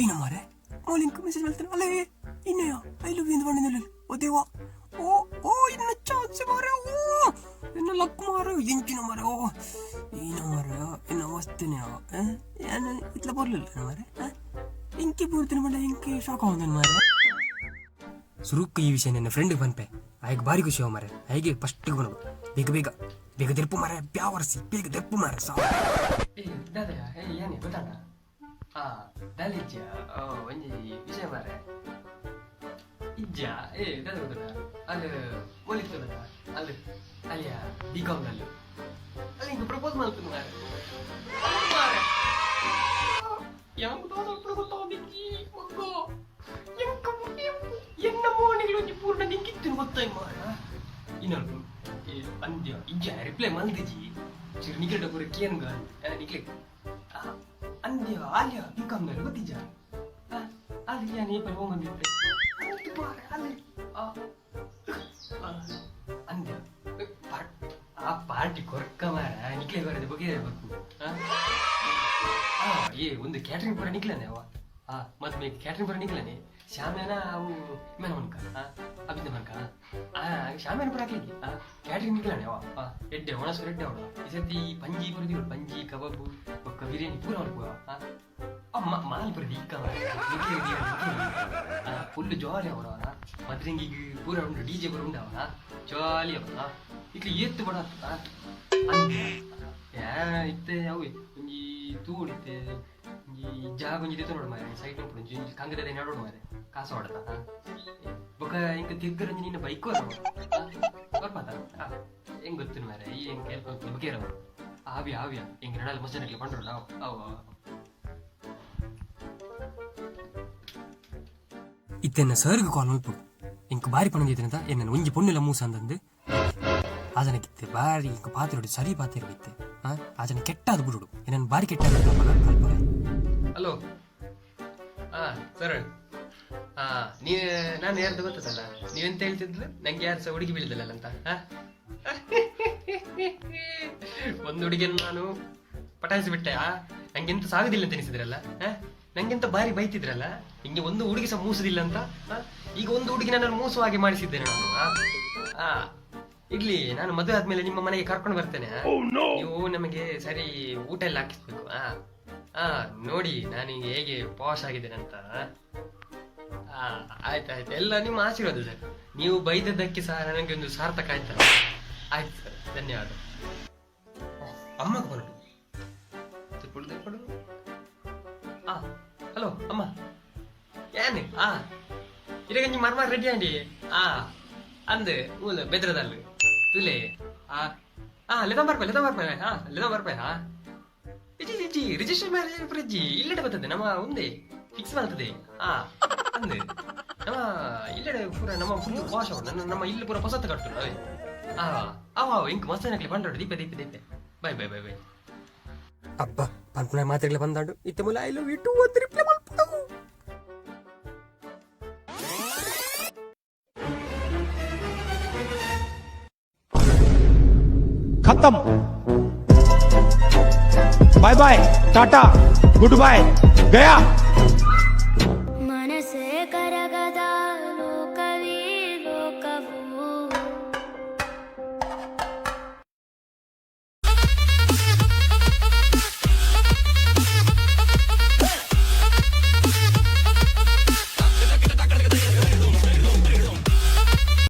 ಏನ ಮಾರೆ, ಮೋಲಿಂಕ್ ಮೆಸೇಜ್ ಮಾಡ್ತಾನೆ ಅಲ್ಲೇ ಇನ್ನೆಯ I love you ಎಂದು ಪಂಡಿನಲ್ಲಿ. ಓ ದೇವಾ, ಓ ಓ, ಇನ್ನ ಚಾನ್ಸ್ ಮಾರೆ, ಓ ಎನ್ನ ಲಕ್ ಮಾರೆ, ಎಂಚಿನ ಮಾರೆ, ಓ ಏನ ಮಾರೆ, ಎನ್ನ ವಸ್ತುನೆ ಏನ ಇತ್ಲ ಬರ್ಲಿಲ್ಲ ಮಾರೆ. ಇಂಕಿ ಪೂರ್ತಿನ ಪಂಡ ಇಂಕಿ ಶಾಕ್ ಆವಂದನ್ ಮಾರೆ. ಸುರುಕು ಈ ವಿಷಯ ನನ್ನ ಫ್ರೆಂಡ್ ಪನ್ಪೆ, ಆಯ್ಗೆ ಬಾರಿ ಖುಷಿ ಅವ ಮಾರೆ. ಹೇಗೆ ಫಸ್ಟ್ ಬರೋದು, ಬೇಗ ಬೇಗ ಬೇಗ ದೆರ್ಪು ಮಾರೆ, ಬ್ಯಾವರ್ಸಿ ಬೇಗ ದೆರ್ಪು ಮಾರೆ ಸಾ. ಏ ದಾದಯ, ಏ ಏನೇ ಗೊತ್ತಾಡ ಆ ದಾಲಿಜ್ಜ ಓ ಒಂಜಿ ವಿಷಯ ಮಾರೆ ಇಜ್ಜ. ಏ ದಾದ ಗೊತ್ತಡ, ಅಲ್ಲಿ ಮೊಲಿತ್ತದ ಅಲ್ಲಿ ಅಲ್ಲಿಯ ಬಿ ಕಾಮ್ ಅಲ್ಲಿ ಅಲ್ಲಿ ಹಿಂಗೆ ಪ್ರಪೋಸ್ ಮಾಡ್ತೀನಿ ಮಾರೆ ಮಾರೆ. ಯಾಂಕ್ ದಾದ ಗೊತ್ತಾದಿಜ್ಜಿ ಮಗ್ಗೋ ಎಂಕ ಎನ್ನ ಮೋನಿಗಳು ಒಂಜಿ ಪೂರ್ಣ ನಿಂಕಿತ್ತು ಗೊತ್ತಾಯ್ ಮಾರ. ಇನ್ನೊಂದು ಏ ಅಂದ್ಯ ಇಜ್ಜ ರಿಪ್ಲೈ ಮಲ್ದಿಜಿ ಚಿರು ನಿಖಿಲ್ ಪೂರ ಕೇನ್ಗ ನಿಖಿಲ್ ಅಂದ್ಯ ಆಲ್ಯ ಬಿ ಕಾಮ್ ನಲ್ಲಿ ಗೊತ್ತಿಜ್ಜ. ಅಲ್ಲಿ ಯಾನ್ ಏಪ ಹೋಗಂದಿತ್ತೆ ಮಾರೆ ಅಲ್ಲಿ ಅಂದ್ಯ ಆ ಪಾರ್ಟಿ ಕೊರ್ಕ ಮಾರ ನಿಖಿಲ್ ಬರೋದು ಬಗೆ ಬೇಕು. ಏ ಒಂದು ಕ್ಯಾಟ್ರಿಂಗ್ ಪೂರ ನಿಕ್ಲನೆ ಅವ. ಮತ್ತೆ ಮೇ ಕ್ಯಾಟ್ರಿಂಗ್ ಪೂರ ನಿಕ್ಲನೆ ಶ್ಯಾಮೇನ ಅವು ಇಮೇನ ಮನ್ಕ ಅಬಿದ್ದ ಮನ್ಕ ಆ ಶ್ಯಾಮೇನ ಪೂರ ಹಾಕ್ಲಿಕ್ಕೆ. ಕ್ಯಾಟ್ರಿಂಗ್ ನಿಕ್ಲನೆ ಅವ. ಎಡ್ಡೆ ಒಣಸು ಎಡ್ಡೆ ಅವಳು. ಈ ಸರ್ತಿ ಪಂಜಿ ಪೂರ ದಿವಳು, ಪಂಜಿ ಕಬಾಬು ಬೊಕ್ಕ ಬಿರಿಯಾನಿ ಪೂರ ಅವಳು. ಮಾಲ್ ಪೂರ ದೀಕ್ಕ ಫುಲ್ ಜಾಲಿ ಅವಳು. ಮದ್ರಂಗಿಗೆ ಪೂರ ಉಂಟು, ಡಿಜೆ ಪೂರ ಉಂಟು ಅವನ ಜಾಲಿ ಅವ. ಇಟ್ಲಿ ಏತ್ತು ಬಡ ಇತ್ತೆ ಅವು ಒಂಜಿ ತೂಡಿತ್ತೆ ಒಂಜಿ ಜಾಗ ಒಂಜಿ ದೆತ್ತೊನೊಡು ಮಾರೆ, ಸೈಟ್ ಉಂಟು ಒಂಜಿ ಕಂಗದ ನಡೋಡು ಮಾರೆ, ಕಾಸು ಹೊಡೆತ ಬೊಕ ಇಂಕ ತಿರ್ಗರ ಒಂಜಿ ನಿನ್ನ ಬೈಕ್ ಬರ್ಪಾತ ಹೆಂಗ್ ಗೊತ್ತು ಮಾರೆ. ಈ ಹೆಂಗ್ ಹೆಲ್ಪ್ ಬುಕೇರವ ಆವ್ಯ ಆವ್ಯ ಹೆಂಗ್ ನಡಲ್ಲ ಮಸ್ತ್ ಪಂಡ್ರಲ್ಲ ಅವು ಅವು. ಇತ್ತೆನ್ನ ಸರ್ಗೆ ಕಾಲ್ ಮಲ್ಪುಡು, ಇಂಕ್ ಬಾರಿ ಪಣಂದಿತ್ತಂತ ಎನ್ನ ಒಂಜಿ ಪೊಣ್ಣುಲ ಮೂಸ ಅಂತಂದು ಆಜನಕ್ಕಿತ್ತೆ ಬಾರಿ ಇಂಕ ಪಾತ್ರೆ ಸರಿ ಪಾತ್ರೆ ಇತ್ತೆ. ಆ ಆಜನ ಕೆಟ್ಟಾದ ಬಿಡುಡು, ಎನ್ನನ್ ಬಾರಿ ಕೆಟ್ಟಾದ ಕಲ್ಪನೆ. ಹಲೋ, ಹಾ ಸರ್. ಹಾ ನೀ ನಾನು ಯಾರ್ದು ಗೊತ್ತದಲ್ಲ, ನೀವೆಂತ ಹೇಳ್ತಿದ್ಲು, ನಂಗೆ ಯಾರು ಸಹ ಹುಡುಗಿ ಬೀಳ್ದಲ್ಲ ಅಂತ. ಹಾ? ಒಂದು ಹುಡುಗಿಯನ್ನು ನಾನು ಪಟಾಯಿಸಿ ಬಿಟ್ಟೆ. ಆ ನಂಗೆಂತ ಸಾಗುದಿಲ್ಲ ಅಂತ ಎನಿಸಿದ್ರಲ್ಲ. ಹಾ ನಂಗೆಂತ ಬಾರಿ ಬೈತಿದ್ರಲ್ಲ, ಹಿಂಗೆ ಒಂದು ಹುಡುಗಿ ಸಹ ಮೂಸುದಿಲ್ಲ ಅಂತ. ಹಾ? ಈಗ ಒಂದು ಹುಡುಗಿ ನನ್ನನ್ನು ಮೂಸುವ ಹಾಗೆ ಮಾಡಿಸಿದ್ದೇನೆ ನಾನು. ಹಾ ಹಾ ಇಡ್ಲಿ, ನಾನು ಮದುವೆ ಆದ್ಮೇಲೆ ನಿಮ್ಮ ಮನೆಗೆ ಕರ್ಕೊಂಡು ಬರ್ತೇನೆ. ಹಾ? ನೀವು ನಮಗೆ ಸರಿ ಊಟ ಎಲ್ಲ ಹಾಕಿಸ್ಬೇಕು. ಹಾ ಹಾ ನೋಡಿ ನಾನು ಈಗ ಹೇಗೆ ಪಾಶ್ ಆಗಿದ್ದೇನೆ ಅಂತ. ಹಾ ಆಯ್ತು ಆಯ್ತು, ಎಲ್ಲ ನಿಮ್ಮ ಆಶೀರ್ವಾದ ಸರ್. ನೀವು ಬೈದದ್ದಕ್ಕೆ ಸಹ ನನಗೆ ಒಂದು ಸಾರ್ಥಕ ಆಯ್ತಲ್ಲ. ಆಯ್ತು ಸರ್, ಧನ್ಯವಾದ. ಅಮ್ಮಗೆ ಬರೋಡು. ತಿರ್ಕೊಡು ತಿರ್ಕೊಡು. ಹಾ ಹಲೋ ಅಮ್ಮ, ಏನ್ ಆ ಇರಗಂಜಿ ಮರ್ಮಾರ್ ರೆಡಿ ಆಂಡಿ. ಆ ಅಂದ್ ಮೂಲ ಬೆದ್ರದಲ್ಲು ತುಲೆ. ಆ ಆ ಲೆದ ಬರ್ಪೆ ಲೆದ ಬರ್ಪೆ. ಹಾ ಲೆದ ಬರ್ಪೆ. ಹಾ ಇಜ್ಜಿ ಇಜ್ಜಿ, ರಿಜಿಸ್ಟರ್ ಮ್ಯಾರೇಜ್ ಇಜ್ಜಿ, ಇಲ್ಲಡೆ ಬರ್ತದೆ ನಮ್ಮ ಒಂದೇ ಫಿಕ್ಸ್ ಮಾಡ್ತದೆ. ಆ ಅಂದ್ ನಮ್ಮ ಇಲ್ಲಡೆ ಪೂರ ನಮ್ಮ ಫುಲ್ ವಾಶ್ ನನ್ನ ನಮ್ಮ ಇಲ್ಲಿ ಪೂರ ಹೊಸತು ಕಟ್ಟು ಅವೇ. ಆ ಅವ ಅವ ಇಂಕ್ ಮಸ್ತ್ ನಕ್ಲಿ ಬಂಡೋಡು ದೀಪೆ ದೀಪೆ ದೀಪೆ. Bye bye bye bye. ಅಬ್ಬ ಪನ್ಪುನ ಮಾತ್ರೆಗಳ ಬಂದಾಡು. ಇತ್ತೆ ಮೂಲ I love you to ಅಂತ ರಿಪ್ಲೈ ಮಲ್ಪುಡು. खत्म, bye bye, tata, good bye, गया।